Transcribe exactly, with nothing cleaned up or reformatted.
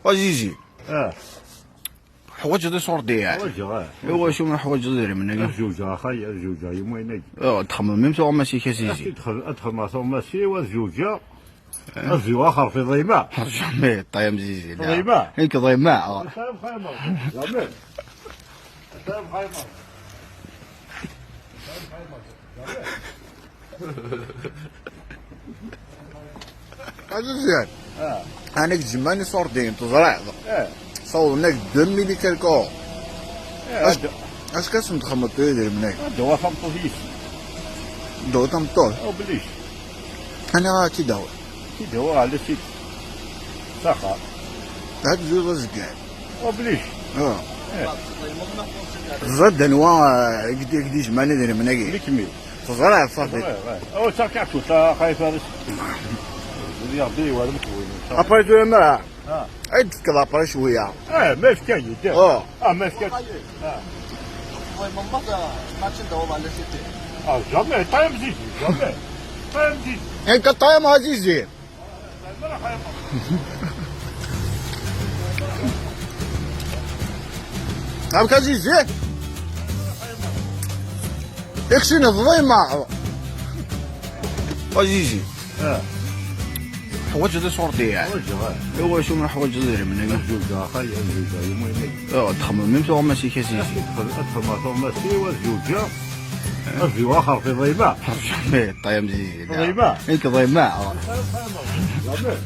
Azizi. Ah. Teḥwaǧeḍ iṣurdiyen. Ḥwaǧeɣ, ah. Iwacu ma teḥwaǧeḍ idrimen-agi? Ad zewǧeɣ, a xay, ad zewǧeɣ yimuwayen-agi. Ah, ad txedmeḍ même tuɣmas-ik a Zizi. Ad txedmeḍ tuɣmas-iw, ad zewǧeɣ. Ah. Ad zewǧeɣ axer fi ḍima. Jamais, ṭayem Zizi, la. Ḍima? Nekk ḍima. Jamais. Azizi. Ah. Ɛni deg tzemman iṣurdiyen, teẓriḍ? Ah. Sawḍen-ak deux mille et quelques euros. Ah, acu ad-, acu ad sen-txedmeḍ tura idrimen-agi? Ad d-awiɣ tameṭṭut yis-s. Ddwa tameṭṭut? Oblige. Aniɣer ad tt-id-awiḍ? Tt-id-awiɣ ɛla sidi. S axxam. Ad tzuḍ azeggar. Oblige. Ah. Eh. Teẓriḍ anwa, eh, i d-, i d-ijemɛen idrimen-agi? Likmi. Teẓriḍ, ṣafi. Teẓriḍ, eh. Oh, d takiɛkut, a xayefa. Di Ṛebbi iwala mkewwin. Après tura ma, ah, ad d-tefkeḍ après cwiya. Eh, ma yefka-yi-d. Oh. Ah, ma yefka-d. Ah. Ah, jamais, ṭayem Zizi, jamais. Ṭayem Zizi. Nekk ṭayem Azizi. Amek a Zizi? Iksin ḍḍima. A Zizi. Ah. Teḥwaǧeḍ iṣurdiyen. Ḥwaǧeɣ, ah. Iwacu ma teḥwaǧeḍ idrimen-agi? Ad zewǧeɣ, a xay, ad zewǧeɣ yimuwayen-agi. Ah, ad txedmeḍ même tuɣmas-ik a Zizi. Ad xedmeɣ tuɣmas-iw, ad zewǧeɣ. Ad zewǧeɣ axer fi ḍima. Jamais, ṭayem Zizi, la. Ḍima? Nekk ḍima. Jamais.